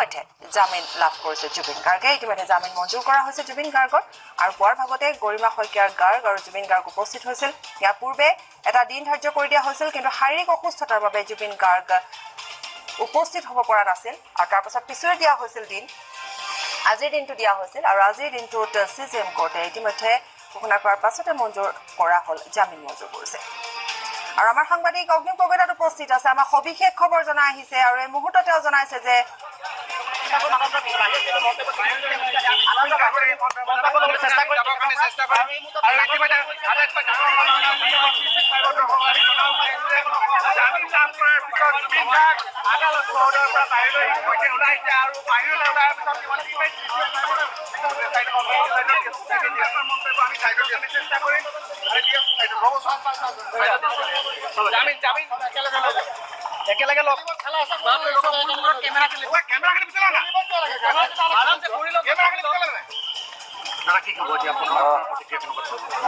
ইতিমধ্যে জামিন লাভ কৰিছে জুবিন গাৰ্গে। ইতিমধ্যে জামিন মঞ্জুৰ কৰা হৈছে জুবিন গাৰ্গৰ আৰু পুৱাৰ ভাগতে গৰিমা শইকীয়াৰ গাৰ্গ আৰু জুবিন গাৰ্গ উপস্থিত হৈছিল। ইয়াৰ পূৰ্বে এটা দিন ধাৰ্য কৰি দিয়া হৈছিল, কিন্তু শাৰীৰিক অসুস্থতাৰ বাবে জুবিন গাৰ্গ উপস্থিত হ'ব পৰা নাছিল আৰু তাৰ পাছত পিছুৱাই দিয়া হৈছিল দিন। আজিৰ দিনটো দিয়া হৈছিল আৰু আজিৰ দিনটোত চি জি এম কোৰ্টে ইতিমধ্যে ঘোষণা কৰাৰ পাছতে মঞ্জুৰ কৰা হ'ল, জামিন মঞ্জুৰ কৰিছে। আৰু আমাৰ সাংবাদিক অগ্নিম গগৈ উপস্থিত আছে, আমাৰ সবিশেষ খবৰ জনাই আহিছে আৰু এই মুহূৰ্তত তেওঁ জনাইছে যে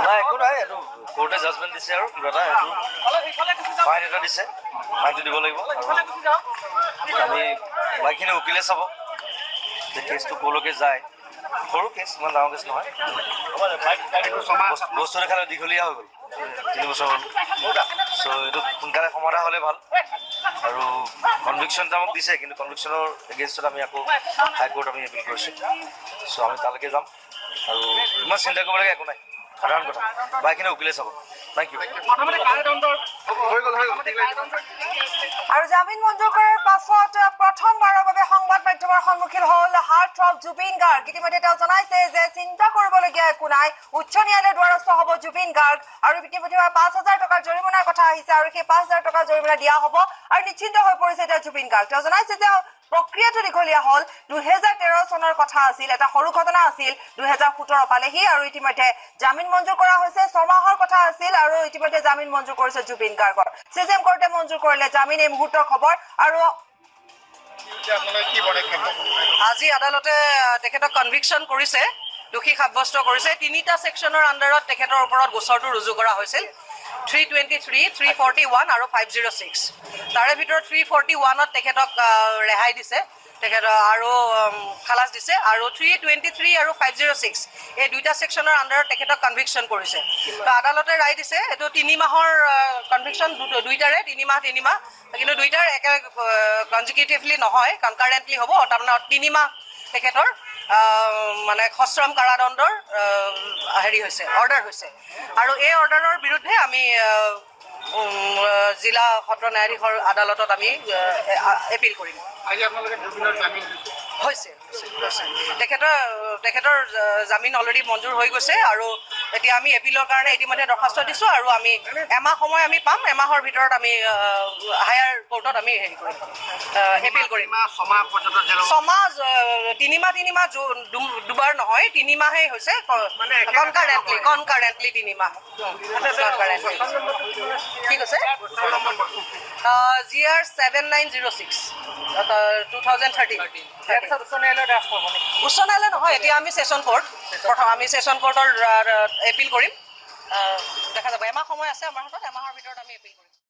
নাই, একো নাই, এইটো কোৰ্টে জাজমেণ্ট দিছে আৰু কিবা এটা এইটো ফাইন এটা দিছে, ফাইনটো দিব লাগিব। আমি বাকীখিনি উকিলে চাব যে কেছটো ক'লৈকে যায়। সৰু কেছ, ইমান ডাঙৰ কেছ নহয়। বস্তুটো খালে দীঘলীয়া হৈ গ'ল, 3 বছৰ হ'ল। চ' এইটো সোনকালে সমাধা হ'লে ভাল। আৰু কনভিকশ্যনটো আমাক দিছে, কিন্তু কনভিকশ্যনৰ এগেইনষ্টত আমি আকৌ হাইকোৰ্ট আমি এপিল কৰিছোঁ। চ' আমি তালৈকে যাম আৰু ইমান চিন্তা কৰিবলগীয়া একো নাই, সাধাৰণ কথা। বাকীখিনি উকিলে চাব। Thank you. আৰু জামিন মঞ্জুৰ কৰাৰ পাছত প্ৰথমবাৰৰ বাবে সংবাদ মাধ্যমৰ সন্মুখীন হ'ল হাৰ্ট থ্ৰব জুবিন গাৰ্গ। ইতিমধ্যে তেওঁ জনাইছে যে চিন্তা কৰিবলগীয়া একো নাই, উচ্চ ন্যায়ালয়ৰ দ্বাৰস্থ হ'ব জুবিন গাৰ্গ আৰু ইতিমধ্যে 5000 টকাৰ জৰিমনাৰ কথা আহিছে আৰু সেই 5000 টকাৰ জৰিমনা দিয়া হ'ব আৰু নিশ্চিন্ত হৈ পৰিছে এতিয়া জুবিন গাৰ্গ। তেওঁ জনাইছে যে প্ৰক্ৰিয়াটো দীঘলীয়া হ'ল, 2013 চনৰ কথা আছিল, এটা সৰু ঘটনা আছিল, 2017 পালেহি আৰু ইতিমধ্যে জামিন মঞ্জুৰ কৰা হৈছে। 6 মাহৰ কথা আছিল আৰু ইতিমধ্যে জামিন মঞ্জুৰ কৰিছে জুবিন গাৰ্গৰ। চি জি এম কোৰ্টে মঞ্জুৰ কৰিলে জামিন, এই মুহূৰ্তৰ খবৰ। আৰু আজি আদালতে তেখেতক কনভিকশ্যন কৰিছে, দোষী সাব্যস্ত কৰিছে। 3টা ছেকশ্যনৰ আণ্ডাৰত তেখেতৰ ওপৰত গোচৰটো ৰুজু কৰা হৈছিল, 323, 341 আৰু 506। তাৰে ভিতৰত 341ত তেখেতক ৰেহাই দিছে তেখেত আৰু খালাচ দিছে, আৰু 323 আৰু 506 এই 2টা ছেকশ্যনৰ আণ্ডাৰত তেখেতক কনভিকশ্যন কৰিছে। তো আদালতে ৰায় দিছে এইটো 3 মাহৰ কনভিকশ্যন, দুইটাৰে 3 মাহ 3 মাহ, কিন্তু দুইটাৰ একে কনজিকিউটিভলি নহয়, কনকাৰেণ্টলি হ'ব। তাৰমানে 3 মাহ তেখেতৰ মানে সশ্ৰম কাৰাদণ্ডৰ হেৰি হৈছে, অৰ্ডাৰ হৈছে। আৰু এই অৰ্ডাৰৰ বিৰুদ্ধে আমি জিলা সত্ৰ ন্যায়াধীশৰ আদালতত আমি এপিল কৰিম। হৈছে তেখেতৰ জামিন অলৰেডি মঞ্জুৰ হৈ গৈছে আৰু এতিয়া আমি এপিলৰ কাৰণে ইতিমধ্যে দৰ্খাস্ত দিছোঁ আৰু আমি এমাহ সময় আমি পাম, এমাহৰ ভিতৰত আমি হায়াৰ কোৰ্টত আমি হেৰি কৰিম, এপিল কৰিম। 6 মাহ, 3 মাহ 3 মাহ দুবাৰ নহয়, 3 মাহেই হৈছে কনকাৰেণ্টলি 3 মাহ। ঠিক আছে। GR 7906 2013। উচ্চ ন্যায়ালয় নহয়, এতিয়া আমি ছেশ্যন কোৰ্ট, প্ৰথম আমি ছেশ্যন কোৰ্টৰ এপিল কৰিম। দেখা যাব, এমাহ সময় আছে আমাৰ হাতত, এমাহৰ ভিতৰত আমি এপিল কৰিম।